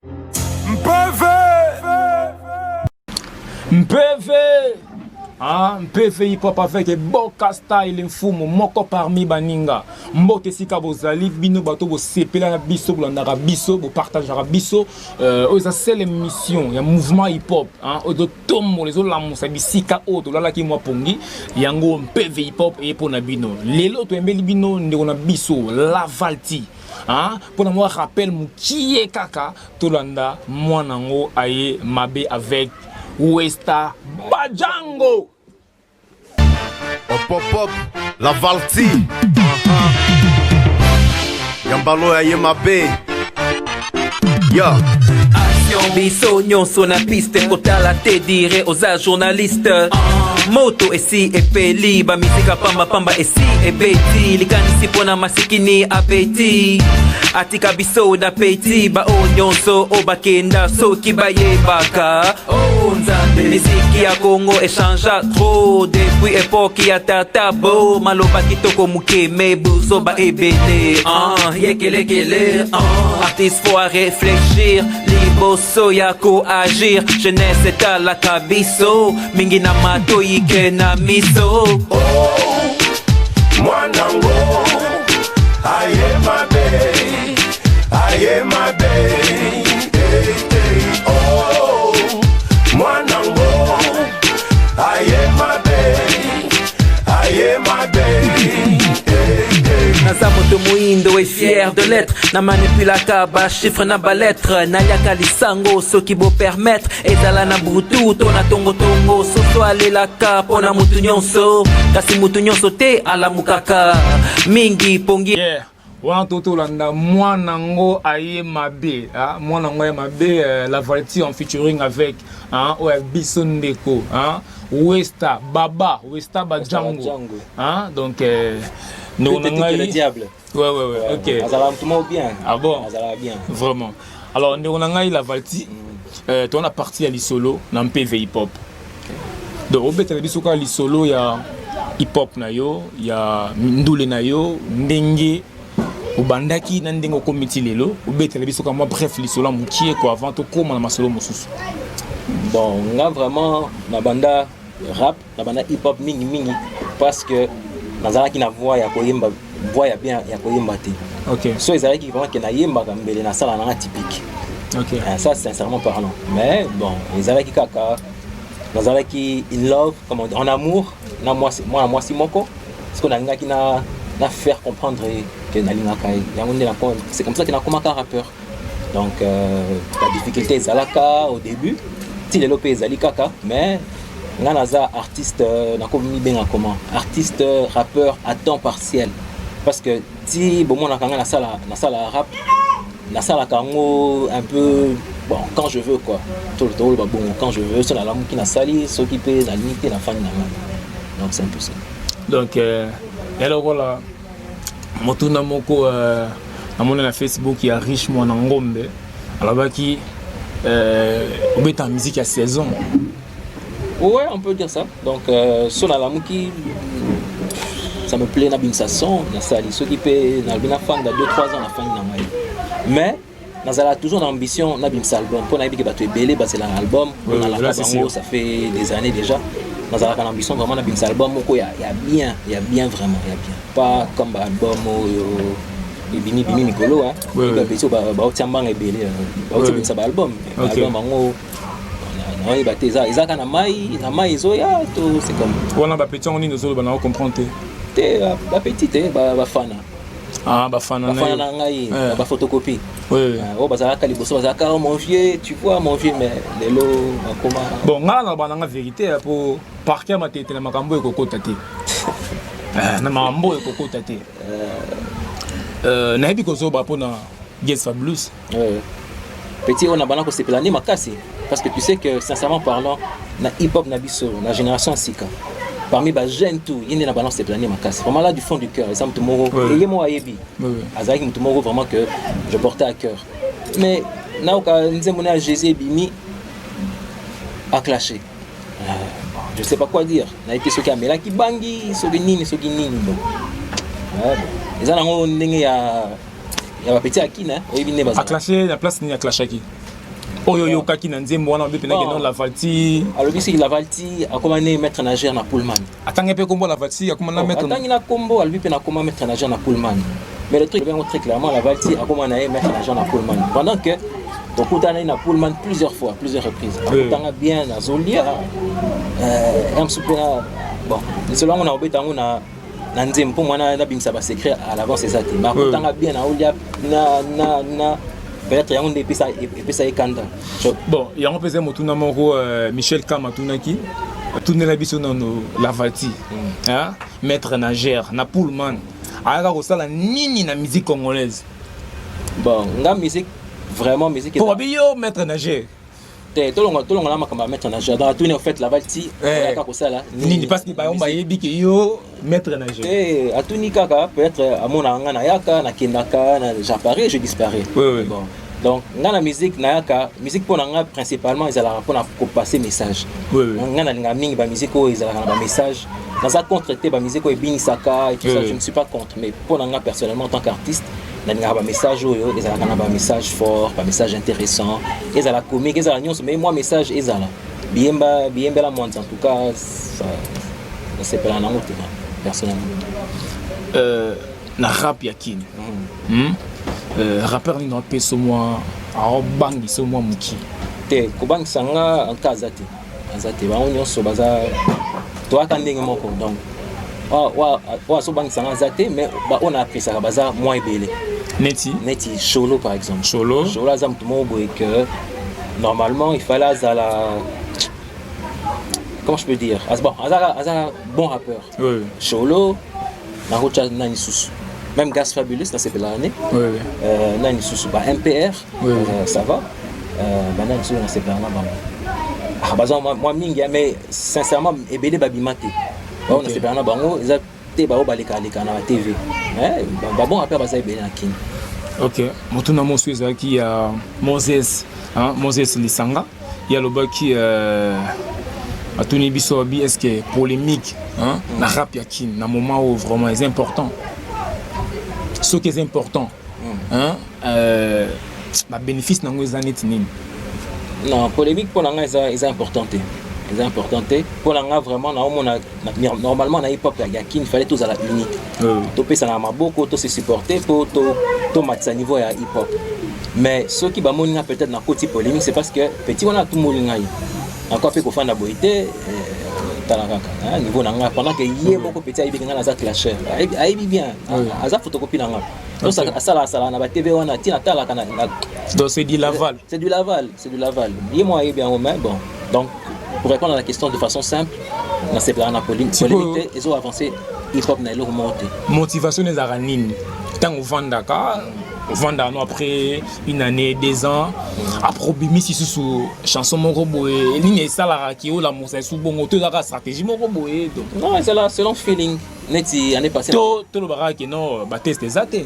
Mpeve Mpeve Ah, mpeve hip hop avec Boka style mfumu moko parmi baninga mbote esika bozali bino bato bosepela na biso bolandaka biso bopartageaka biso euh, oyo eza seule émission ya mouvement hip hop hein, oyo ezotombola ezolamusa bisika oyo tolalaki mwa pongi yango mpeve hip hop eye mpo na bino lelo toyembeli bino ndeko na biso Lavalty. Hein? Pona mwa rappel mukie kaka tolanda mwana yango aye mabe avec Westa Bajango. Hop hop hop, la Valty. Yambalo aye mabe. Yeah. Biso nyonso na piste kotala te dire oza journaliste. Moto esi epeli bamisika pambapamba esi ebeti likanisi mpo na masikini apeti atika biso na peti bao nyonso oyo bakenda soki bayebaka oh, nzambe miziki ya kongo echangea trop depuis epoke ya tata bo maloba kitoko moke me buzoba ebele ah, yekelekele ah. Artiste faut réfléchir liboso ya koagir jeunesse etalaka biso mingi na matoyi ke na miso. Oh, mwanango aye mabe, aye mabe, hey, hey. Oh, mwanango aye mabe, aye mabe, hey, hey. Naza moto moyindo e fier de l'être, na manipulaka bachiffre na balettre, naliaka lisango soki bopermettre, ezala na butu to na tongotongo. Soso alelaka mpo na motu nyonso, kasi motu nyonso te alamukaka mingi pongi. Yeah. Wana totolanda mwana ngo aye mabe, ah, mwana ngo aye mabe la Valty en featuring avec, hein, oyo ya biso ndeko, hein, Westa Baba, Westa Bajango, Bajango. hein, donc ndeko na Peut-être que le ngai diable. Ouais, ok. Azala mutu moko bien. Ah bon? Azala bien. Vraiment. Alors ndeko na ngai la Valty, toza na partie ya lisolo na mpv hip hop. Donc obetela biso kaka lisolo ya hip hop na yo, ya ndule na yo, ndenge obandaki na ndenge okomi ti lelo, obetela biso kaka mwa bref lisolo ya mokie quoi avant tokóma na masolo mosusu. Bon, nga vraiment na banda rap, na banda hip hop mingi mingi parce que nazalaki na voix ya koyemba, voix ya bien ya koyemba te. So ezalaki vraiment ke nayembaka mbele nasala nanga typique. Ça sincèrement parlant. Mais bon, ezalaki kaka nazalaki in love, comment dire, en amour na mwasi, mwana mwasi moko. Parce que nalingaki na faire comprendre que nalingaka ye. Yango nde c'est comme ça que nakomaka rappeur. Donc la difficulté ezalaka au début, ti lelo pe ezali kaka, mais nga naza artiste, nakomi benga comment? Artiste rappeur à temps partiel. Parce que ti bomonaka nga nasala rap, nasalaka yango un peu bon quand je veux quoi. Tolo ba bongo quand je veux, so nalamuki nasali, soki pe nalingi te nafandi na ngai. Donc c'est un peu ça. Donc ya lokola motuna moko namoni na Facebook ya Riche Mwana Ngombe alobaki obeta musique ya saison. Ouais, on peut dire ça. Donc so nalamuki ça me plaît nabimisa son nasali, soki pe nalobi nafanda 2 3 ans nafandi na ngai. Mais nazala toujours na ambition nabimisa album mpo nayebi ke bato ebele bazelaka album. Ouais, nalaka là, c'est bango, sûr. ça fait des années déjà. Nazalaka na ambition vraiment nabimisa album moko ya bien, ya bien vraiment, ya bien. Pas comme ba album oyo ebimi bimi mikolo, hein. Ba petit baotia mbanga ebele, baotia bimisa ba album. Ba album yango, naoyeba te, eza kaka na mai, na mai ezoya to c'est comme. Wana ba petit yango nini ozoloba na comprendre te? Te, ba petit te, bafana. Ah, bafana na Bafana yo. na ngai, ba photocopie. Oyo bazalaka liboso, bazalaka, oh, mon vieux, tu vois mon vieux, mais lelo bakoma. Bon, nga na bana nga vérité ya po parquet matete na makambo ekokota te. Na makambo ekokota te. Nayebi kozoba mpona Gaz Fabolous. Ouais. Petit, on a bana kosepela nde makasi parce que tu sais que sincèrement parlant na hip hop na biso na génération sika parmi ba jeunes tout yende na bana kosepela nde makasi vraiment là du fond du cœur eza mutu moko eye moko ayebi azalaki mutu moko vraiment que je portais à cœur mais naoka nzembo na Jésus ebimi a clashé. Bon, je sais pas quoi dire. Nayebi soki amelaki bangi, soki nini, soki nini, bon. Ouais, bon. Eza nango ndenge ya Ya bapeti ya Kina, oyebi nde bazala. Aclashe na place nini aclashaki oyo oyokaki na nzembo wana obe mpenaki? Bon. Non, Lavalti. Alobi soki Lavalti akoma ne maître nageur na Pullman. Atangi mpe kombo Lavalti akoma na maître. Atangi na kombo, alobi mpe nakoma maître nageur na Pullman. Mais le truc yango, très clairement, Lavalti akoma na ye maître nageur na Pullman pendant que tokutana ye na Pullman plusieurs fois, plusieurs reprises. Akutanga bien, nazolia ya mosusu mpe na bon lisolo yango na obeta yango na nzembo mpo mwana nabimisa basecret à l'avance eza te, mais akutanga bien naolia na peut-être yango nde epesa ye kanda. Bon, yango mpe eza motuna moko Michel Kam atunaki, atunela biso nano Lavalti, hein? Maître nageur na Pullman ayaka kosala nini na musique congolaise? Bon, nga musique, vraiment musique Po babi yo maître nageur. Te, tolongola makambo ya maître nageur. Donc atuni en fait Lavalti oyaka kosala nini, parce que bayo bayebi ke yo maître nageur. Te, atuni kaka, peut-être amonaka nga nayaka, nakendaka na j'apparais, je disparais. Oui. Bon, donc nga na musique nayaka, musique mpo na nga principalement ezalaka mpona kopasser message. Oui. Nga nalingaka mingi bamusique oyo ezalaka na bamessage. Naza contre te bamusique oyo ebinisaka et tout ça. Oui. Je ne suis pas contre, mais mpo na nga personnellement, en tant qu'artiste, nalingaka bamessage oyo ezalaka na bamessage fort, bamessage intéressant, ezala comique, ezala nyonso, mais moi message ezala biyemba biyembela mwanza. En tout cas, nasepela nango te personnellement. Na rap ya Kini, Rappeur nini apesa mwa aobangisa mwa moki? Te, kobangisa nga en tout cas aza te, aza te. Bango nyonso baza, toyaka ndenge moko. Donc oyo azobangisa nga aza te, mais baoyo na appréciaka baza mwa ebele. Neti? Neti Cholo par exemple. Cholo. Cholo aza moto moko boye que normalement il fallait azala, comment je peux dire, bon, aza bon rappeur. Cholo, nakotya nani lisusu, même Gas Fabulous nasepelaka ne. Nani lisusu, ba MPR. Ça va, banani lisusu nasepelaka na bango? Ah, baza mwa mingi, mais sincèrement ebele babima te. Bao nasepelaka na bango eza te bao balekaleka na batv. Babon rappeur baza ebele na Kini. Ok, motuna mosusu ezalaki ya Moses, hein, Moses Lisanga. Ye alobaki, atuni biso abi est ce que polémique, hein, na rap ya Kini na moment oyo vraiment eza important? Soki eza important, hein, babénéfice nango eza neti nini? Non, polémique mpo na nga eza important te, eza important te mpo na nga vraiment. Naomona normalement na hip hop ya Kini fallait tozala unique, topesana maboko, tose supporter mpo tomatisa niveau ya hip hop. Mais soki bamoni nga peut-être nakoti polémique, c'est parce que petit wana atumoli ngai, nakoka mpe kofanda boye te. Tala kaka niveau na nga, pendant que ye moko petit ayebi nga naza clasher, ayebi bien, aza photocopie na nga. Donc asala asala na batv wana ntina atalaka na Donc c'est du Laval. C'est du Laval, c'est du Laval. Ye mo ayebi yango. Mais bon, donc pour répondre à la question de façon simple, nasepelaka na polémique te, ezo avancer hip hop na eloko moko te. Motivation ezalaka nini ntango ovandaka, ovandaka no après une année, 2 ans, après obimisi susu chanson moko boye? Nini esalaka ki olamusa esu bongo to ezalaka stratégie moko boye? Non, ezala selon feeling. Neti année passée To tolobaka ke non, bateste eza te.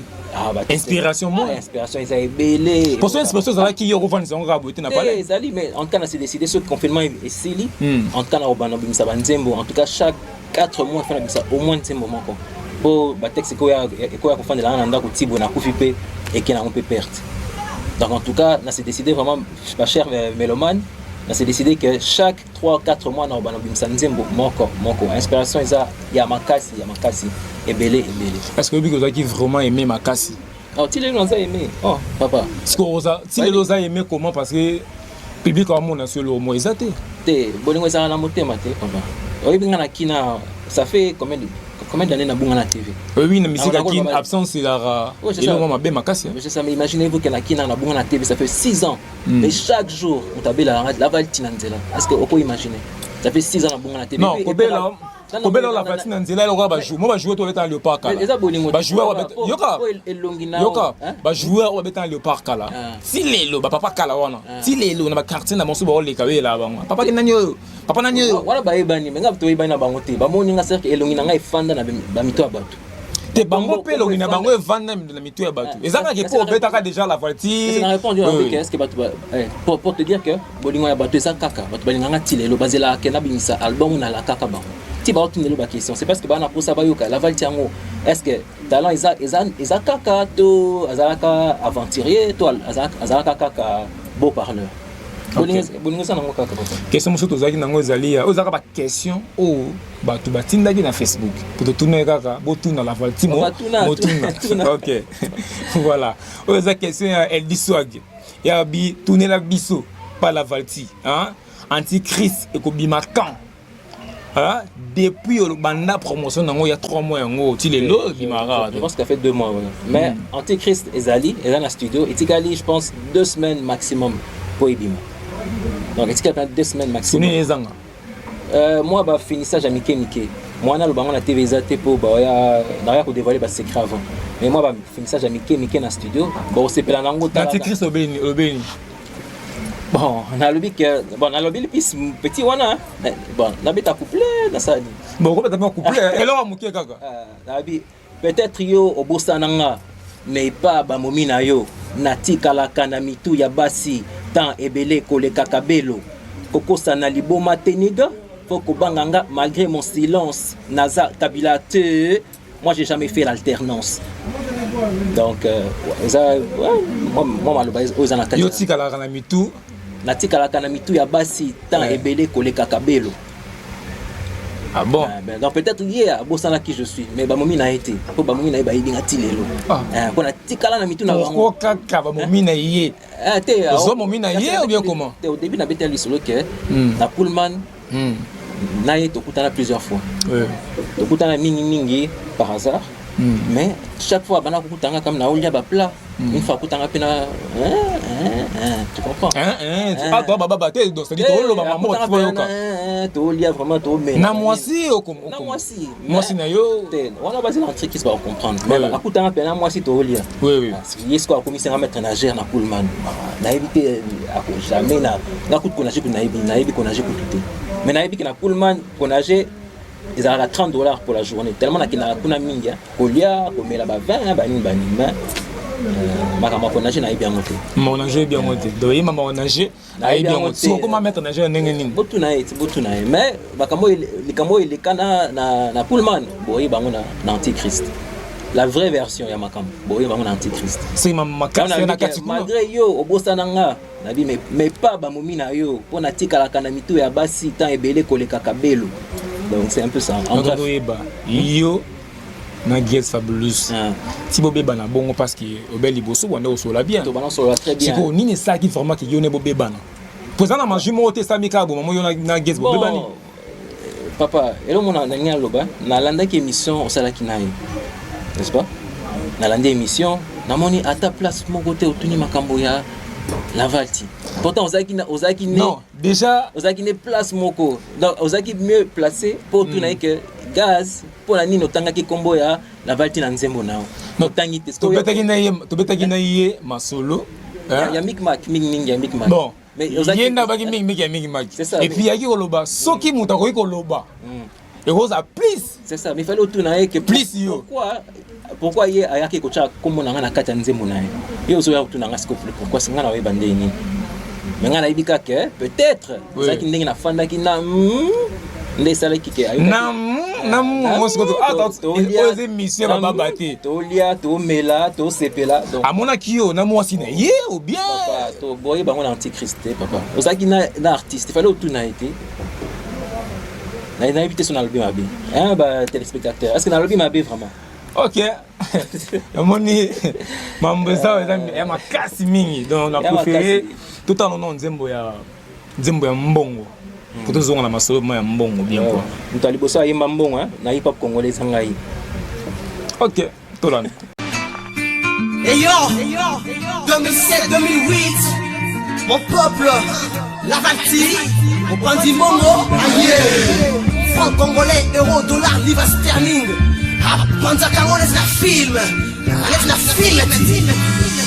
Inspiration mo inspiration eza ebele. Poso inspiration ezalaki yo kofandisa yango kaka boye te na palais? Ezali, mais en tout cas nasi décidé, soki confinement esili, en tout cas na kobanda obimisa banzembo. En tout cas chaque 4 mois fana bimisa au moins nzembo moko, mpo batexte ekoya kofandelanga na ndako ti boye nakufi mpe eke nango mpe perte. Donc en tout cas nasi décidé vraiment, bachers mélomane, nasi décidé que chaque 3 4 mois na kobanda obimisa nzembo moko moko. Inspiration eza ya makasi, ya makasi, ebele ebele. Parce que oyebi ozalaki vraiment aimé makasi. Oh, ti lelo naza aimé, oh papa. Ti lelo oza aimé comment? Parce que public amona so eloko moko eza te. Te, bolingo ezalaka na motema te, papa. Oyebi nga na Kina, ça fait combien d'années nabunga na TV? Oyebi na musique ya Kine, absence ezalaka eloko mabe makasi. C'est ça, mais imaginez-vous que na Kina nabunga na TV, ça fait 6 ans, mais chaque jour moto abelaka Lavalti na nzela. Est ce que oko imaginer, ça fait 6 ans nabunga na TV? Non, kobela, kobela Lavalti na nzela eloko bajoueur mo, bajoueur to babeta na Léopard kala. Eza bolingo. Bajoueur, yoka, yoka, bajoueur oyo babeta na Léopard kala, ti lelo bapapa kala wana, ti lelo na baquartier na banso baoleka, oyela bango: "Papa ke nani oyo, papa nani oyo?" Wana bayebani, me nga toyebani na bango te. Bamoni nga cercle, elongi na ngai efanda na bamito ya bato. Te, bango mpe elongi na bango evanda na mito ya bato. Eza kaka mpo obetaka déjà la voiture. Na répondu est ce que bato, pour te dire que bolingo ya bato eza kaka, bato balinganga ti lelo, bazelaka ke nabimisa album, nala kaka bango. Ti baotindela baquestion, c'est parce que baa na mposa bayoka Lavalti yango. Est ce que talent eza kaka to azalaka aventurier to azalaka kaka beau parleur? Bolingo eza nango kaka, papa. Question mosusu tozalaki nango ezali oyo ezalaka baquestion oyo bato batindaki na Facebook po totuna kaka, botuna Lavalti motuna. Ok, voilà, oyo eza question ya Eldi Swag ya bi tunela biso pa Lavalti, hein? Antichrist ekobima quand, hein? Depuis banda promotion nango ya 3 mois yango ti lelo ebimaka? Je pense qu'elle fait 2 mois, ouais. Mais Antichrist ezali, eza na studio, etikali, je pense, 2 semaines maximum po ebima. Donc etikali mpenza 2 semaines maximum. Nini ezanga? Moi, bafinissage ya mike mike, mwana aloba ngo na TV eza te mpo baya naya kodévoiler basecret avant, mais moi bafinissage ya mike mike na studio, bakosepela nango. Antichrist obeni olobeni? Bon, nalobi ke, bon, nalobi lipis petit wana, bon, nabeta couplet, nasala nini? Bon, okobeta mpe couplet, eloko ya moke kaka. Nalobi peut-être yo obosana nga, mais pa bamomi na yo natikalaka na mitu ya basi temps ebele kolekaka belo kokosana liboma te niga fo kobanga nga malgré mon silence. Naza Kabila te, moi j'ai jamais fait l'alternance. Donc eza mwa maloba oyo eza na kati. Yo tikalaka na mitu. Natikalaka na mitu ya basi temps ebele kolekaka belo. Ah bon? Ben, donc peut-être ye abosana qui je suis, mais bamomi na ye te, mpo bamomi na ye bayebi nga ti lelo mpo natikala na mitu na bango. Pourquoi kaka bamomi na ye? Te. Ozo momi na ye ou bien comment? Te, au début nabetela lisolo ke na Pullman na ye tokutana plusieurs fois. Tokutana mingimingi par hasard, mais chaque fois bana kokutanga kama naolia baplat. Une fois akutanga mpe na, tu comprends? Ah, to baba te, donc c'est-à-dire toloba mama oyoka. Tolia vraiment, tomela. Na mwasi? Na mwasi. Mwasi na yo? Te, wana bazela antichrist, bakocomprendre. Mais akutanga mpe na mwasi, tolia. Ye sikoyo akomisinga maître nageur na Pullman. Nayebi te, jamais na nga kutu konage kutu nayebi, nayebi konage kutu te, mais nayebi ke na Pullman konage ezalaka 30 $ pour la journée, tellement nakendaka kuna mingi kolia, komela bavin, banini banini, mais makambo ya konage nayebi yango te. Monage oyebi yango te, donc ye mama onage ayebi yango te. Okoma maître nageur ndenge nini? Botuna ye ti, botuna ye. Mais makambo, likambo oyo eleka na Pullman, boyeba yango na Antichrist, la vraie version ya makambo, boyeba yango na Antichrist. Malgré yo obosana nga, nabi mais pas bamomi na yo, mpo natikalaka na mitu ya basi temps ebele kolekaka belo. Donc c'est un peu ça. En bref, oyeba yo na Gaz Fabulous ti bobebana bongo, parce que obe liboso bwanda osola bien. Sikoyo nini esalaki vraiment ke yo ne bobebana? Po eza na magie moko te esalami kaka bomamo yo na Gaz bobebani. Papa, eloko mona nalingi aloba, nalandaki émission osalaki na ye, n'est-ce pas? Nalandi émission, namoni ata place moko te otuni makambo ya Lavalti. Pourtant ozalaki ne non, déjà. Ozalaki ne place moko, donc ozalaki mieux placé mpo otuna ye ke Gaz, mpo na nini otangaki nkombo ya Lavalti na nzembo na yo? Otangi te. Tobetaki na ye masolo. Ya micmac, mingimingi ya micmac. Bon, ye nde abaki mingimingi ya micmac, et puis yaki koloba soki moto akoki koloba ekozala plus. C'est ça, mais il fallait otuna ye ke plus yo. Pourquoi ye ayaki kotya nkombo na ngai na kati ya nzembo na ye? Ye ozoya kotuna nga sikoyo pourquoi? Ngai naoyeba ndenge nini? Mais ngai nayebi kaka peut-être ezalaki ndenge nafandaki na nde esalaki ke Oyo eza émission ya bababa te. Tolia, tomela, tosepela. Amonaki yo na mwasi na ye ou bien? Boye bango na Antichrist te, papa. Ozalaki na artiste, fallait otuna ye te. Nayebi te so nalobi mabe, ba téléspectateur, est ce que nalobi mabe vraiment? Ok, namoni mambo eza eza ya makasi mingi, donc na préféré totala nono nzembo ya mbongo po tozonga na masolo ma ya mbongo bien quoi. Moto ya liboso ayemba mbongo na hip hop congolais eza ngai. Ok, tolanda. Hey yo, 2007-2008, mon peuple, Lavalti, Opanzi Mongo, aïe, franc congolais, euro, dollar, livre sterling, Panza Kango, laisse la film, laisse la film.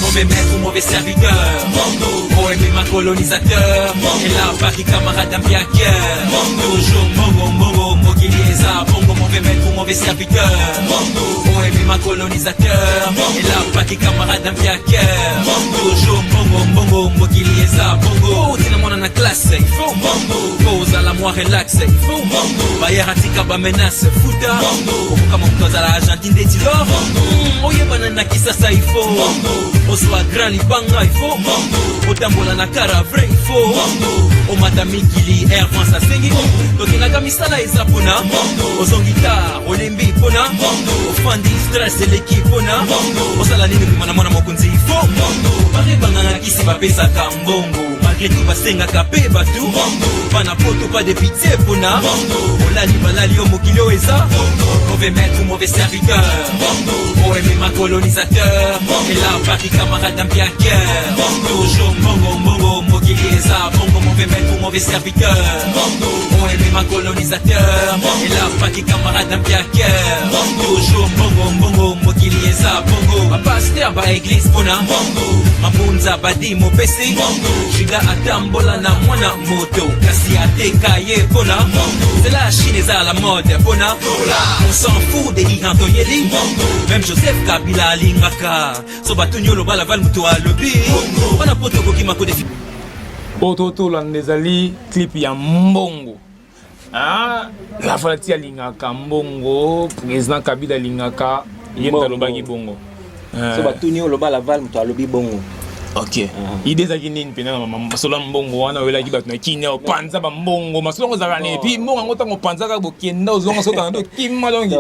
Mauvais maître ou mauvais serviteur, Mongo, OMB ma colonisateur. Et là, Paris camarade d'un bien cœur. Toujours Mongo, Mongo, Mokili eza bongo, mauvais maître ou mauvais serviteur. Mongo, OMB ma colonisateur. Et là, Paris camarade d'un bien cœur. Toujours Mongo, Mongo, Mokili eza bongo. Tina mwana na classe, il faut mbongo. Po ozala mwa relax, il faut mbongo. Bayera tika ba menace, futa mbongo. Okoka moto azala Argentine ndeti lor oyebana na Kisasa, il faut mbongo. Ozwa grand libanga, il faut mbongo. Otambola na kara vrai, il faut mbongo. Omata mikili Air France asengi, tokendaka misala eza mpona ozongi tar, olembi mpona ofandi, stress eleki mpona osala nini? Bima na mwana mokonzi, il faut barebanganga kisi, bapesaka mbongo, malgré tout basengaka mpe bato bana poto, pas de pitié mpona olali balali yo. Mokili oyo eza mauvais maître ou mauvais serviteur, oemema colonisateur ela paki camarade mpiaker, toujours mbongo mbongo. Mokili eza bongo, mauvais maître ou mauvais serviteur, oemema colonisateur ela paki camarade mpiaker, toujours mbongo mbongo. Mokili eza bongo, bapasteur baéglise mpona mabunza badi mopesi juda atambola na mwana moto, kasi ateka ye mpona nzela ya Chine eza à la mode mpona on s'en fout de Iran. Toyeli même Joseph Kabila alingaka so batuni oloba Laval, moto alobi bana poto okokima kodefi. Oyo totolanda ezali clip ya mbongo. Ah, Laval ti alingaka mbongo, président Kabila alingaka ye moto alobaki bongo. So batuni oloba Laval, moto alobi bongo. Ok, idée ezalaki nini mpena na masolo ya mbongo wana? Oyelaki bato na Kini, opanza bambongo, masolo yango ezalaka nini? Puis mbongo yango, ntango opanzaka, bokenda ozonga sokanga nde okima, donc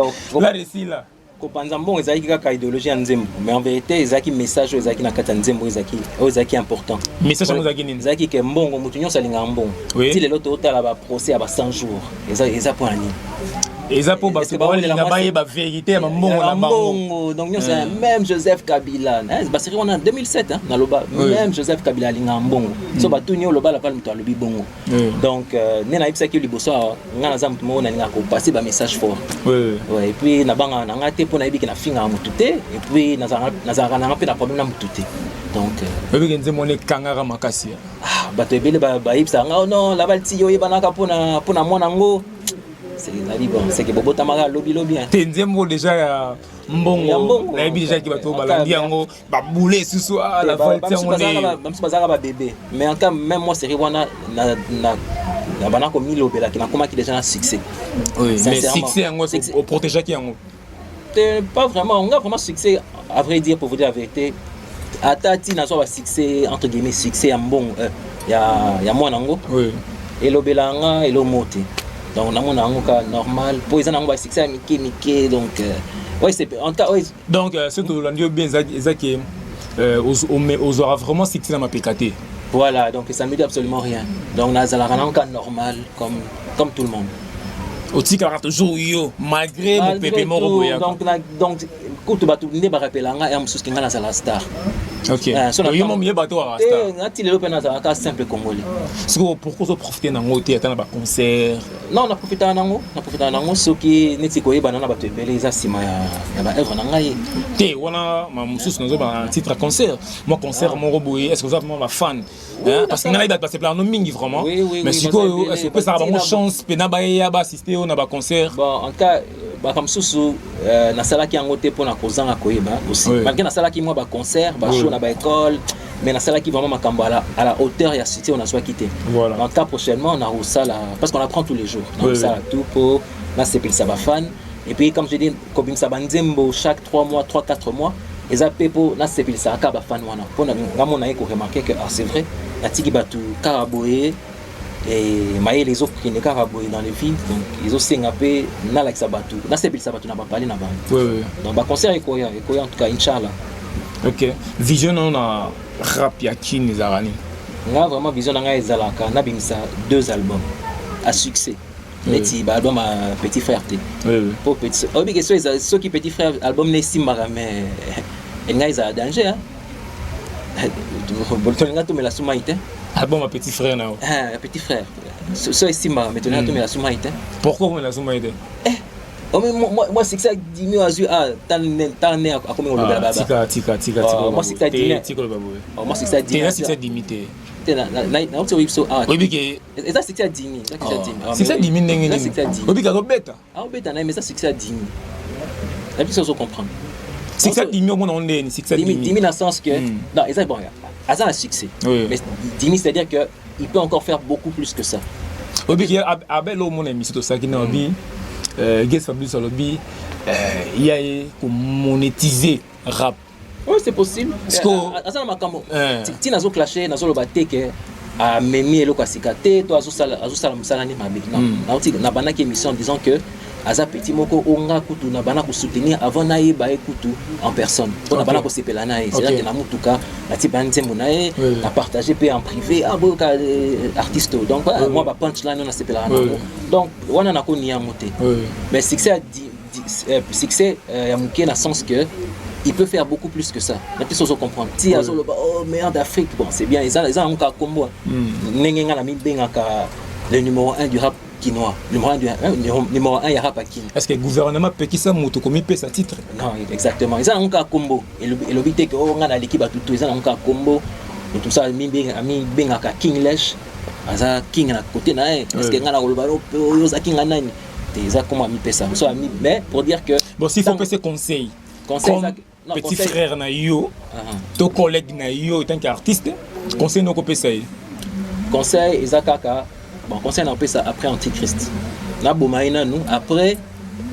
la resila. Kopanza mbongo ezalaki kaka idéologie ya nzembo, mais en vérité ezalaki message oyo ezalaki na kati ya nzembo, oyo ezalaki important. Message yango ezalaki nini? Ezalaki ke mbongo, moto nyonso alingaka mbongo. Ti lelo totala baprocès ya ba 100 jours, eza mpo na nini? Eza mpo bato baolinga bayeba vérité ya bambongo na bango. Mbongo, donc nyonso, même Joseph Kabila, basérie wana 2007 naloba, même Joseph Kabila alingaka mbongo. So batuni oloba Laval, moto alobi bongo. Donc nde nayebisaki yo liboso awa, ngai naza motu moko nalingaka kopasser bamessage fort. Ouais, et puis nabangaka na ngai te, mpo nayebi ke nafingaka motu te, et puis nazalaka nanga mpe na problème na motu te, donc Oyebiki nzembo wana ekangaka makasi. Ah, bato ebele bayebisaka nga: "Oh non, Laval ti oyebanaka mpona mwana yango." Nabi bon, c'est que bobotamaka lobi lobi, hein. Te, nzembo déjà ya mbongo, nayebi déjà ki bato balandi yango, babule esusu Laval ti yango nde. Bamosusu bazalaka babébé, mais en tout cas même moi, série wana na bana komilobelaki, nakomaki déjà na succès. Oui, mais succès yango, oprotégeaki yango? Te, pas vraiment. Nga vraiment succès, à vrai dire, pour vous dire la vérité, ata ti nazwa basuccès, entre guillemets succès ya mbongo, ya mwana yango, elobela nga elomo te. Donc namona yango ka normal, mpo eza nango basuccès ya mike mike. Donc ouais, c'est en tout cas, ouais. Donc soki tolandi yo bien, eza ke ozwaka vraiment succès na mapeka te. Voilà, donc ça me dit absolument rien. Donc nazalaka nango ka normal, comme tout le monde. Otikalaka toujours yo malgré mopepe moko boyaka. Donc kutu bato nde barapela nga ya mosusu ke nga nazala star. Ok, yo mo miyeba to waka star? Nga ti lelo mpe nazalaka simple Congolais. Sikoyo pourquoi ozoprofite nango te, ata na baconcert? Non, naprofitaka nango, naprofitaka nango soki neti koyebana na bato ebele eza nsima ya baœuvre na ngai. Te, wana mosusu nazoba na titre ya concert, mwa concert moko boye. Est ce que oza vraiment bafan? Parce que ngai nayebi bato basepelaka no mingi vraiment, mais sikoyo est ce que opesaka bango chance mpena bayeya baassiste oyo na baconcert? Bon, en tout cas makambo mosusu nasalaki yango te mpona kozanga koyeba aussi, malgré nasalaki mwa baconcert, bashow na baécole, mais nasalaki vraiment makambo à la hauteur ya succès oyo nazwaki te. En tout cas prochainement nakosala, parce qu'on apprend tous les jours, nakosala tout mpo nasepelisa bafan. Et puis comme je dis, kobimisa banzembo chaque 3 mois, 3 4 mois, eza mpe mpo nasepelisaka kaka bafan wana, mpo nga mo naye koremarquer que ah, c'est vrai, natiki bato kaka boye, mayele ezokende kaka boye dans le vide. Donc ezosenga mpe nalakisa bato, nasepelisa bato na bapale na bango. Donc baconcert ekoya, ekoya en tout cas, inchallah. Ok, vision nano na rap ya Kini ezalaka nini? Nga vraiment vision na ngai ezalaka nabimisa deux albums à succès, neti baalbum ya Petit Frère te, po oyebi ke soki Petit Frère album na esimbaka, mais elingai ezala danger, tolinga tomela sumai te. Album ya Petit Frère na yo? Ya Petit Frère, so esimbaka, mais tolinga tomela sumai te. Pourquoi komela sumai te? Moi succès dimi azwi, ah, tala nde akomi kolobela. Baba, tika, tika, tika. Moi succès dimi. Tika koloba boye. Moi succès dimi te, succès dimi te. Te, nauti oyebi so awa. Oyebi ke eza succès ya dimi. Succès dimi ndenge nini? Oyebi ke azobeta. Aobeta na ye, mais eza succès ya dimi na biso, ozo comprendre? Succès dimi, omona ngo ndeni succès dimi? Dimi na sens que non, eza bon, aza na succès, mais dimi, c'est à dire que Il peut encore faire beaucoup plus que ça. Obiki abel omona émission tosalaki na obi Gaz Fabrice alobi ya ye komonétiser rap. Oui, c'est possible. Aza na makambo ti nazoclashe, nazoloba te ke amemi eloko ya sika te to azosala mosala nde mabe. Non, nauti nabandaki émission en disant que aza petit moko oyo nga kutu na bana kosoutenir avant nayeba ye kutu en personne, mpo na bana kosepela na ye. C'est-à-dire que na mutuka nati ba nzembo na ye, na partage mpe en privé, ah, boyoka artiste oyo. Donc moi, ba punchline oyo nasepelaka nango, donc wana nakoni yango te. Mais succès ya moke na sens que il peut faire beaucoup plus que ça. Na biso ozo comprendre ti azoloba oh, meilleur d'Afrique. Bon, c'est bien, eza yango kaka kombo. Ndenge nga na mibengaka le numéro 1 du rap kinois, numéro 1 du, hein, numéro 1 ya rap akini. Est ce que gouvernement pekisa moto komipesa titre? Non, exactement, eza yango kaka kombo. Elobi te ke oh, nga naleki bato to. Eza yango kaka kombo. Moto mosusu amibengaka King Lesh, aza king na côté na ye. Est ce que nga na koloba oyo oza king ya nani te? Eza kombo amipesa so ami. Mais pour dire que Bon, s'il faut pesa conseil, conseil comme non, petit conseil frère na yo to collègue na yo en tant qu'artiste, conseil noko pesa ye? Conseil eza kaka, bon, conseil naopesa après Antichrist. Naboma ye nanu, après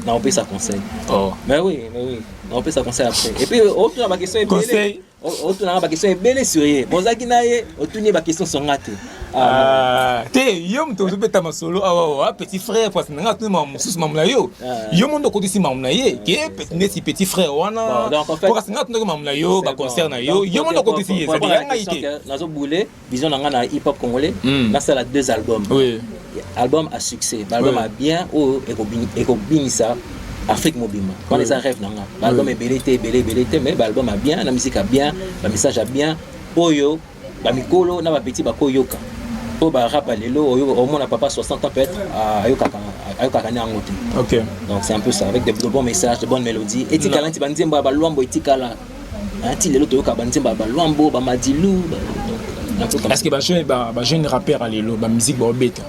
naopesa conseil. Oh. Mais oui, mais oui, naopesa conseil après. Et puis otuna baquestion ebele. Conseil. Otunanga baquestion ebele sur ye, bozalaki na ye, otuni ye baquestion songa te. Ah, te, yo moto ozobeta masolo awa, petit frère, parce nanga atuni makambo mosusu, makambo na yo. Yo mondo okotisi makambo na ye ke neti petit frère wana. Po kasi nga atunaki makambo na yo, baconcert na yo, yo mondo okotisi ye, ezali ya ngai te. Nazobule vision na nga na hip hop congolais, nasala deux albums, album à succès, baalbum ya bien oyo ekobinisa Afrique mobimba. Wana eza rêve na nga. Baalbum ebele te, ebele ebele te, mais baalbum ya bien, na musique ya bien, bamessage ya bien oyo bamikolo na bapeti bakoyoka. Mpo barap ya lelo oyo omona papa 60 ans peut-être ayokaka nde yango te. Donc c'est un peu ça, avec de bons messages, de bonnes mélodies. Etikala nti banzembo ya balwambo etikala ti lelo, toyoka banzembo ya balwambo, bamadilu. Est ce que bajeune rappeur ya lelo, bamusique baobeta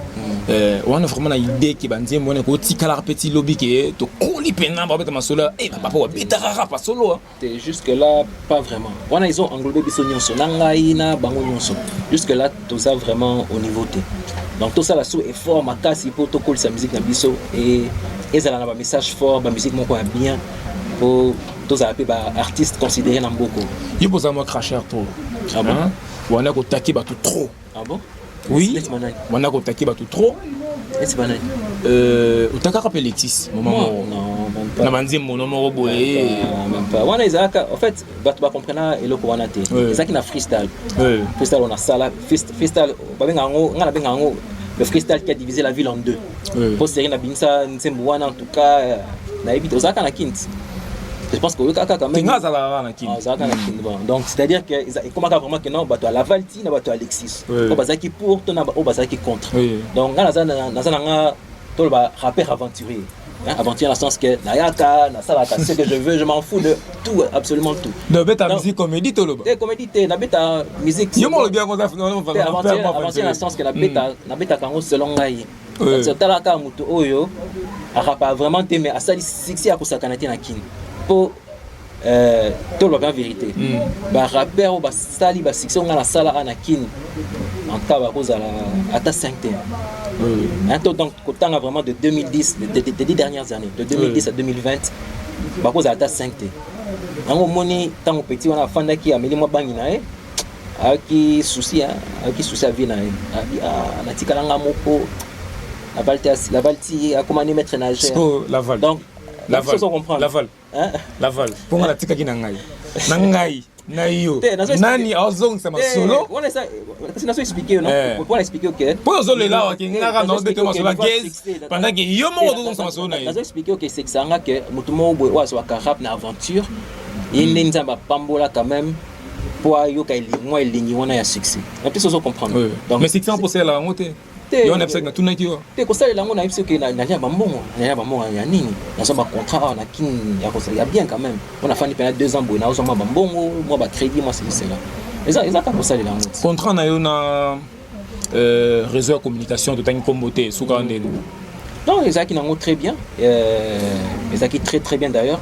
wana, vraiment na idée ke banzembo wana ekotikalaka mpe ti lobi, ke tokoli mpena babeta masolo, bapapa babetaka rap solo? Te, jusque là pas vraiment. Wana ils ont englobé biso nyonso, na ngai na bango nyonso. Jusque là toza vraiment au niveau te. Donc tosala so effort makasi mpo tokolisa musique na biso e ezala na bamessage fort, bamusique moko ya bien, mpo tozala mpe baartiste considéré na mboko. Yo bozala mwa cracheur trop. Ah bon? Wana kotaki bato trop. Ah bon? Oui, wana kotaki bato trop. Neti banani? Otakaka mpe Letis moma na banzembo no moko boye. Wana ezalaka, en fait bato bacomprena eloko wana te. Ezalaki na freestyle. Freestyle oyo nasala, freestyle babenga yango, ngai nabenga yango le freestyle qui a divisé la ville en deux. Po série nabimisa nzembo wana, en tout cas nayebi te, ozalaka na Kinti, je pense que oyokaka quand même. Nga azalaka na Kini. Ozalaka na Kini. Bon, donc c'est à dire que ekomaka vraiment que non, bato ya Laval ti na bato ya Alexis, oyo bazalaki pour to na oyo bazalaki contre. Donc nga naza na nga, toloba rappeur aventurier, hein, aventurier dans le sens que nayaka nasalaka ce que je veux, je m'en fous de tout, absolument tout. Nobeta musique comédie, toloba. Te, comédie te, nabeta musique. Yo moko olobi yango. Aventurier dans le sens que nabetaka yango selon ngai. Otalaka moto oyo arapa vraiment te, mais asali succès ya kosakana te na Kini. Mpo toloba bien vérité, barappeur oyo basali basuccès oyo ngai nasala a na Kini, en tout cas bakozala ata 5 te. Donc kotanga vraiment de 2010, des 10 dernières années, de 2010 à 2020, bakozala ata 5 te. Yango omoni, ntango petit wana afandaki, ameli mwa bangi na ye, ayaki souci, ayaki souci ya vie na ye, abi natikala nga moko, Laval ti akoma ni maître nageur. Laval. Donc Laval, Laval. Laval, mpo nga natikaki na ngai, na ngai na yo, nani azongisa masolo? Kasi nazo expliquer, non, mpona expliquer ke Mpo ozolela awa ke ngaka na obete masolo ya Gaz pendant ke yo moko ozongisa masolo na ye. Nazo expliquer ke esekisanga ke moto moko boye oyo azwaka rap na aventure, ye nde Nzambe apambola quand même mpo ayoka mwa elengi wana ya succès na biso, ozo comprendre? Donc mais succès mpo osalela yango te. Yo nayebisaki, natunaki yo. Te, kosalela yango, nayebi soki nalia bambongo, nalia bambongo ya nini? Nazwa bacontrat awa na Kini ya bien quand même, mpo nafandi mpena 2 ans boye, nazwa mwa bambongo, mwa bacrédit, mwa ceci cela. Eza kaka kosalela yango. Contrat na yo na réseau ya communication, totangi nkombo te, suka ndeni? Non, ezalaki nango très bien, ezalaki très très bien d'ailleurs.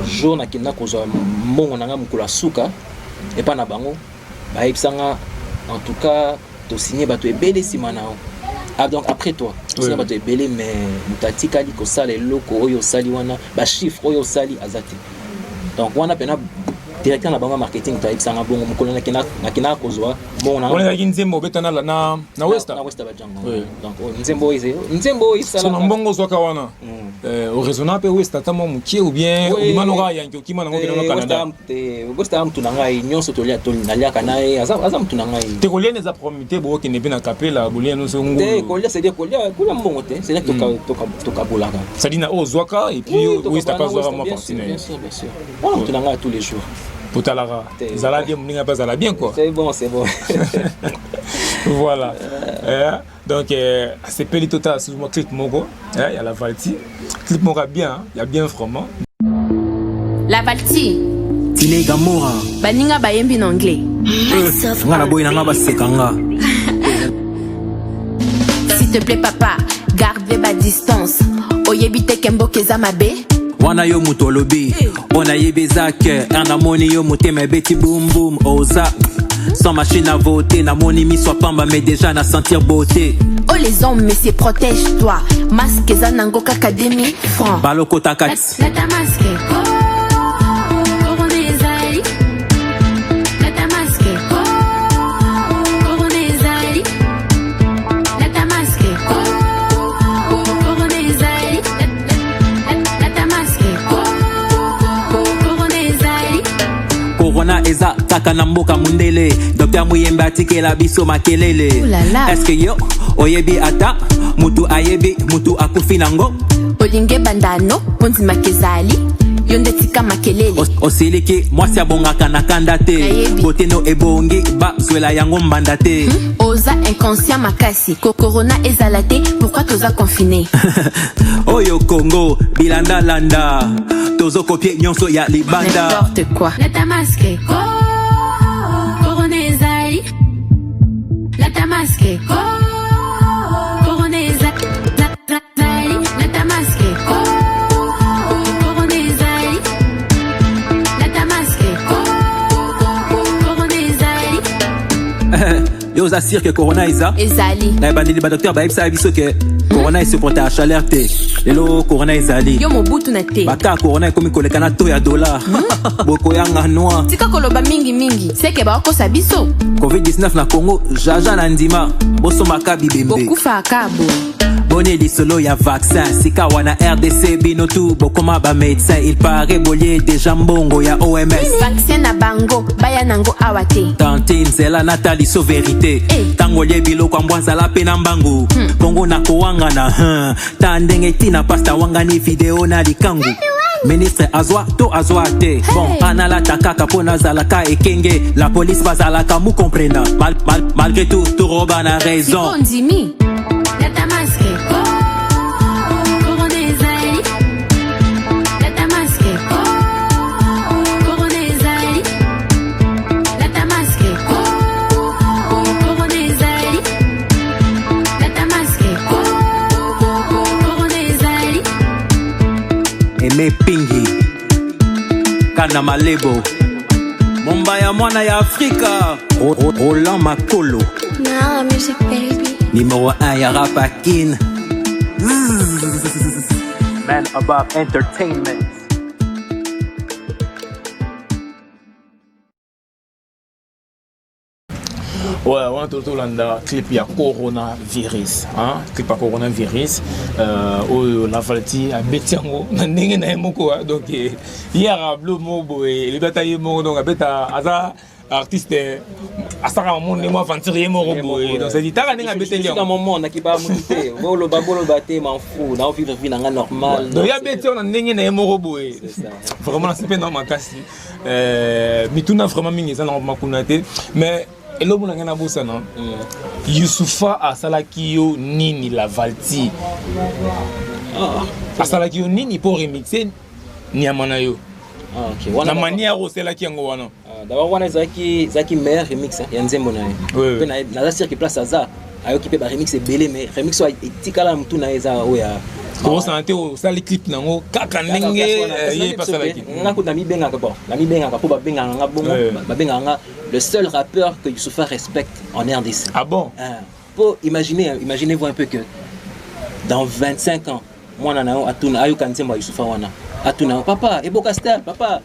Jour nakenda kozwa mbongo na nga, mokolo ya suka epai na bango, bayebisanga en tout cas. Tosigné bato ebele nsima na yo. Ah, donc après toi tosigné bato ebele, mais moto atikali kosala eloko oyo osali wana, bachiffre oyo osali aza te. Donc wana mpena directeur na bango ya marketing toyebisanga bongo mokolo nakendaka kozwa mbongo na wana ezalaki nzembo obeta na Westa. Na Westa Bajango. Donc nzembo oyo, nzembo oyo So na mbongo ozwaka wana, oraisonna mpe Westa ata mwa mokie ou bien obima noka yanke, okima nango, okende na Canada? Westa aza mutu na ngai nyonso, tolia, naliaka na ye, aza mutu na ngai. Te, kolia eza problème te, bookende mpe na kapela, bolia nyonso. Te. Ngulu. Kolia, c'est-à-dire kolia mbongo te, c'est-à-dire tokabolaka. C'est-à-dire na oyo ozwaka et puis Westa mpe azwaka mwa partie na ye. Bien sûr, bien sûr, wana mutu na ngai ya tous les jours. Totalaka ezala bien, moninga mpe azala bien quoi. C'est bon, c'est bon. Voilà. Donc asepeli, totala susu mwa clip moko ya La Valti, clip moko ya bien, ya bien vraiment. La Valti. Tine Gamora. Baninga bayembi na anglais. Nga na boyi na nga baseka nga. S'il te plaît papa, garde ba distance, oyebi te ke mboka eza mabe. Wana yo moto olobi mpo nayebi eza ke r namoni yo motema ebeti bumbum, oza sans machine à voter, namoni miso ya pamba mais déjà na sentir beauté. Oh les hommes, monsieur, protège-toi, masque eza nango kaka 2000 francs. Balokotaka. Lata masque. Corona ezali. Lata masque. Corona ezali. Lata masque. Corona ezali. Lata masque. Corona ezali. Corona eza kaka na mboka mundele, docteur Muyembe atikela biso makelele. Ouh là là. Eske yo oyebi ata mutu ayebi mutu akufi nango? Olingi ebandano mpo ndimaka ezali yo nde, tika makelele. Osiliki, mwasi abongaka na kanda te. Nayebi. Boteno ebongi bazwela yango mbanda te. Oza inconscient makasi. Corona ezala te, pourquoi toza confiné? Oyo Congo bilandalanda, tozokopie nyonso ya libanda. N'importe quoi. Lata masque. Corona ezali. Lata masque. Corona ezali. Lata masque. Corona ezali. Lata masque. Corona ezali. Yo oza sûr ke corona eza? Ezali. Na ebandeli badocteur bayebisaka biso ke corona esupporta ya chaleur te, lelo corona ezali. Yo mobutu na te. Baka corona ekomi koleka na to ya dollar, bokoyanga noir. Tika koloba mingimingi, seke baokosa biso. Covid-19 na Congo, jaja na ndima bosomaka bibembe. Bokufaka bo. Boni lisolo ya vaccin sika wana RDC, bino tu bokoma bamédecin, il paraît bolie déjà mbongo ya OMS. Vaccin na bango baya nango awa te. Tante nzela nataliso vérité. Eh. Ntango olie biloko ya mbwa, azala mpe na mbangu bongo na kowangana, ta ndenge ntina pasta wangani video na likangu, ministre azwa to azwa te. Bon, analata kaka mpo nazalaka ekenge, la police bazalaka mukomprena malgré tout toroba na raison. Siko ndimi. Lata masque. Corona ezali. Lata masque. Corona ezali. Lata masque. Corona ezali. Lata masque. Corona ezali. Eme Pingi Kana Malebo Mombaya mwana ya Afrika. Roland Makolo. Now music baby. Numéro 1 ya Rapakin. Man Above Entertainment. Ouais, wana tolanda clip ya coronavirus, hein? Clip ya coronavirus oyo Lavalti abeti yango na ndenge na ye moko, hein? Donc ye aka blo moko boye, elobi ata ye moko, donc abeta, aza artiste, asalaka mamo ndenge aventure ye moko boye, donc c'est taka ndenge abeteli yango yango. Moment nakiba mutu te, boloba boloba te, m'en fous, nao vivre vie na nga normal. Donc ye abeti yango na ndenge na ye moko boye. C'est ça. Vraiment nasi mpe na makasi. Mituna vraiment mingi eza nango makuna te, mais eloko na ngai nabosana, Yusufa asalaki yo nini? Lavalti asalaki yo nini mpo remixe nyama na yo? Ah, ok. Wana na manière osalaki yango wana. Ah, d'abord wana ezalaki meilleur remix, hein, ya nzembo na ye. Oui. Mpe naza sûr que place aza ayoki mpe baremix ebele, mais remix oyo etikala na motu na ye eza oyo ya Kobosana te, osali clip nango kaka ndenge ye mpe asalaki. Nga kutu namibengaka, bon, namibengaka mpo babengaka nga bongo, babengaka nga le seul rappeur que Youssoupha respecte en RDC. Ah bon? Hein. Po imaginer, imaginez-vous un peu que dans 25 ans, mwana na yo atuna, ayoka nzembo ya Youssoupha wana, atuna: "Papa, Eboka Star, papa,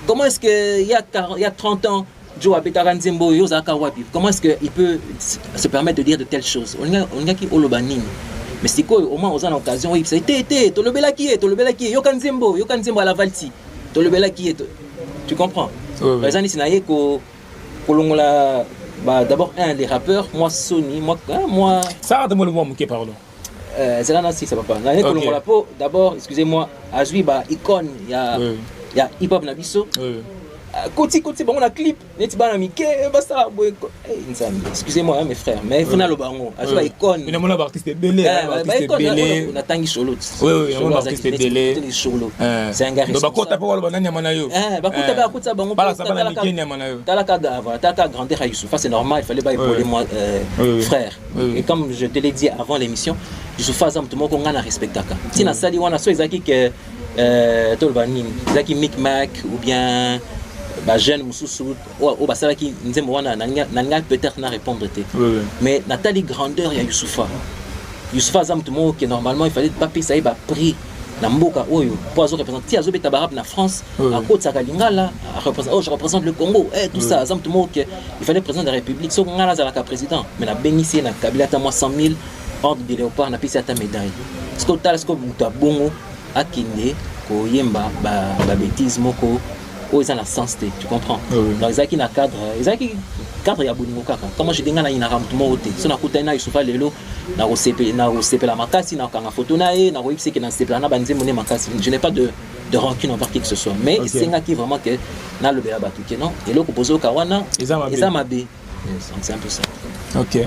comment est-ce que il y a 40, il y a 30 ans, Joe abetaka nzembo oyo, ozalaka wapi? Comment est-ce que il peut se permettre de dire de telles choses?" Olingaki oloba nini? Mais sikoyo au moins oza na occasion oyebisa ye: "Te, te, tolobelaki ye, tolobelaki ye, yoka nzembo, yoka nzembo ya Lavalti, tolobelaki ye." Tu comprends? Oui. Eza neti na ye kolongola ba, d'abord un, les rappeurs, moi Sony, moi, hein, moi. Sara te, mwa moke, pardon. Ezala na sisa, papa, na ye kolongola mpo d'abord, excusez-moi, azwi ba icône ya ya hip hop na biso, koti koti bango na clip neti bana mike basala boye. Eh, Nzambe, excusez-moi, hein, mes frères, mais faut naloba yango, azwi ba icône. Namona baartiste ebele, baartiste ebele. Natangi Solo. Oui, namona baartiste ebele. Solo, c'est un gars. Donc bakota mpo baloba na nyama na yo. Eh, bakota, bakota bango. Balakisa bana mike nyama na yo. Talaka, voilà, talaka grandeur ya Youssoupha, c'est normal, il fallait pas épauler moi, frère. Et comme je te l'ai dit avant l'émission, Youssoupha aza moto moko nga na respectaka. Ntina asali wana, so ezalaki ke toloba nini, ezalaki Mic Mac ou bien bajeune mosusu oyo basalaki nzembo wana, nalinga peut-être na répondre te. Mais natali grandeur ya Youssoupha. Youssoupha aza moto moko ke normalement il fallait bapesa ye baprix na mboka oyo, mpo azoreprésente ti azobeta barap na France, akotisaka lingala, "Oh, je représente le Congo", eh, tout ça. Aza moto moko ke il fallait président de la République, soki ngai nazalaka président, mais nabengisi ye na kabila ata mwa 100 000 ordre de léopard, napesi ata médaille. Soki otala, soki moto abongo akende koyemba babêtise moko oyo eza na sens te, tu comprends? Donc ezalaki na cadre, ezalaki cadre ya bolingo kaka. Comment je dis, ngai nayinaka motu moko te. So nakutani na Youssoupha lelo, nakosepela makasi, nakokanga foto na ye, nakoyebisa eke nasepela na banzembo nde makasi. Je n'ai pas de rancune envers qui que ce soit, mais esengaki vraiment ke nalobela bato ke non, eloko bozoyoka wana Eza mabe. Eza mabe. Yes, donc c'est un peu ça. Ok,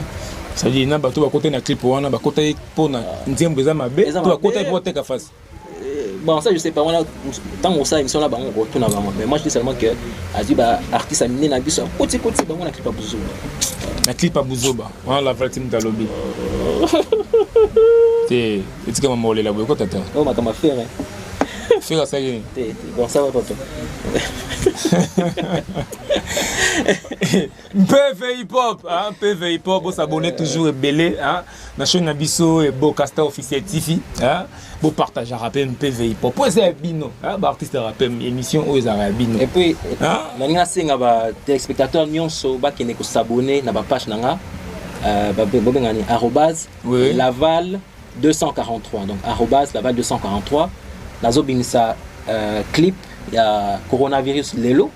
c'est-à-dire na bato bakota na clip wana, bakota ye mpo na nzembo eza mabe Eza to bakota ye mabe. mpo bateka face? Bon, ça je sais pas, wana ntango osala émission na bango, kotuna bango. Mais moi je dis seulement que azwi baartiste ya minene na biso, akoti koti bango na clip ya buzoba. Na clip ya buzoba wana, la valti moto alobi te, etika mama olela boye kota te. Oyo makambo affaire. Fere asali nini? Te te, bon, ça va, papa. PV Hip Hop, hein, PV Hip Hop, bosabonner toujours ebele, hein, na chaîne na biso Eboka Star Officiel TV, hein, bopartageaka mpe PV Hip Hop po eza ya bino, hein, baartiste ya rap, émission oyo ezalaka ya bino. Et puis Hein? nalingi nasenga batéléspectateur nyonso bakende kosabonner na bapage na nga, bobengani arobase laval 243, donc @laval243. Nazobimisa clip ya coronavirus lelo.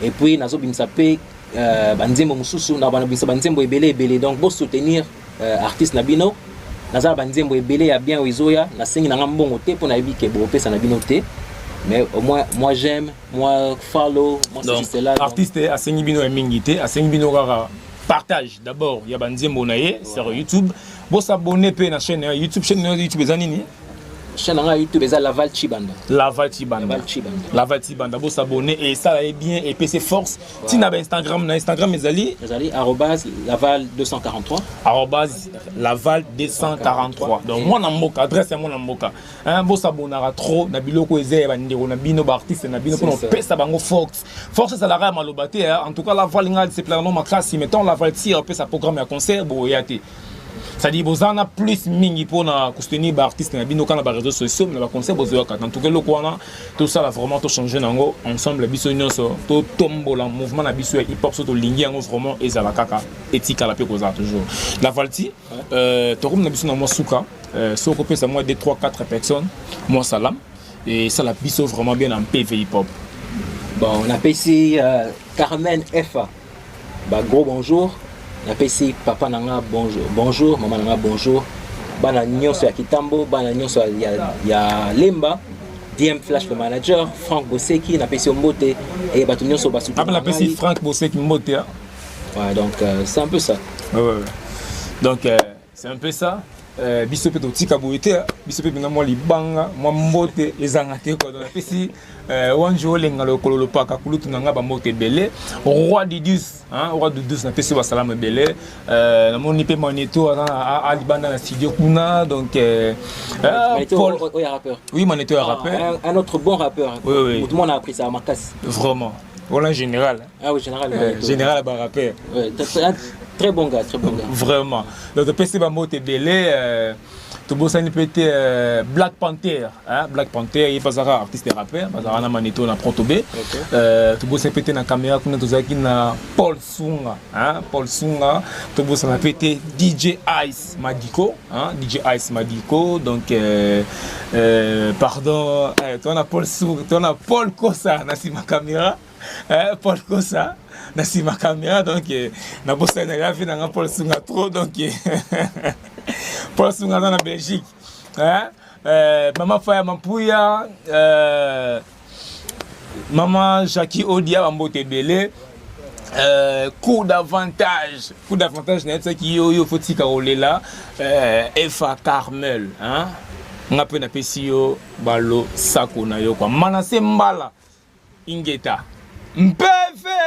Et puis nazobimisa mpe banzembo mosusu, na banabimisa banzembo ebele ebele. Donc bosoutenir artiste na bino. Naza na banzembo ebele ya bien oyo ezoya. Nasengi na nga mbongo te, mpo nayebi ke bopesa na bino te, mais au moins moi j'aime, moi follow, moi Donc ceci, cela, donc, artiste asengi bino ya mingi te, asengi bino kaka partage d'abord ya banzembo na ye sur YouTube, bosabonner mpe na chaîne ya YouTube. Chaîne ya YouTube eza nini? Chaîne na nga ya YouTube eza Laval Chibanda. Laval Tibanda. Laval Chibanda. Laval Tibanda, bosabonner et esala ye bien, epesi force. Ntina bainstagram, na Instagram ezali? Ezali @laval243. @laval243. Donc mwana mboka, adresse ya mwana mboka, hein, bosabonaka trop na biloko eza ya bandeko na bino, baartiste na bino, mpona C'est ça. opesa bango force. Force ezalaka ya maloba te, hein. En tout cas Laval, nga sepelaka no makasi, mais tant Laval tir apesa programme ya concert boya te, c'est-à-dire boza na plus mingi mpona kosoutenir baartiste na bino kaka na baréseaux sociaux, na baconcert bozoyoka. En tout cas eloko wana tosala vraiment, tochange nango ensemble, biso nyonso totombola mouvement na biso ya hip hop. So tolingi yango vraiment ezala kaka, etikala mpe kozala toujours. La Valti, tokomi na biso na mwa suka. Soki okopesa mwa 2 3 4 personnes mwa salam, esala biso vraiment bien na MPV Hip Hop. Bon, napesi Carmen Efa ba gros bonjour, napesi papa na nga bonjour, bonjour mama na nga bonjour, bana nyonso ya Kitambo, bana nyonso ya Lemba, DM Flash le manager, Frank Boseki, napesi yo mbote e bato nyonso. Ape napesi Frank Boseki mbote, hein. Ouais, donc c'est un peu ça. Ouais. Donc c'est un peu ça. Euh, biso mpe totika boye te, biso mpe mpenza mwa libanga mwa mbote ezanga te quoi. Donc napesi euh, wanjo olenga lokolo lopaka kulutu na ngai bambote ebele, roi didus, hein, roi didus, napesi basalamu ebele. Euh, namoni mpe Maneto aza alibanda na studio kuna, donc Paul... Oyo rappeur. Oui, Maneto ya rappeur. Un autre bon rappeur. Oui. Tout le monde a appris ça à makasi. Vraiment, voilà, général. Ah oui, général. Général ba rappeur. Ouais, très bon gars, très bon gars. Vraiment, donc topesi bambote ebele. Tobosani mpe te Black Panther, hein? Black Panther ye mpe azalaka artiste rappeur, bazalaka na Maneto na Protobe. Tobosani mpe te na caméra kuna tozalaki na Paul Sunga, hein? Paul Sunga. Tobosana mpe te DJ Ice Madiko, hein? DJ Ice Madiko. Donc pardon, toza na Paul Sunga, toza na Paul Kosa na nsima caméra, Paul Kosa na nsima caméra. Donc nabosani na yavi nanga Paul Sunga trop. Donc Paul Sunga aza na Belgique, hein? Mama Faya Mampuya, mama Jackie Odia, bambote ebele. Coup d'avantage, coup d'avantage, nayebisaki yo, yo fotika kolela. Efa Carmel, hein? Nga mpe napesi yo balosako na yo kwa Manase Mbala. Ingeta mpeve.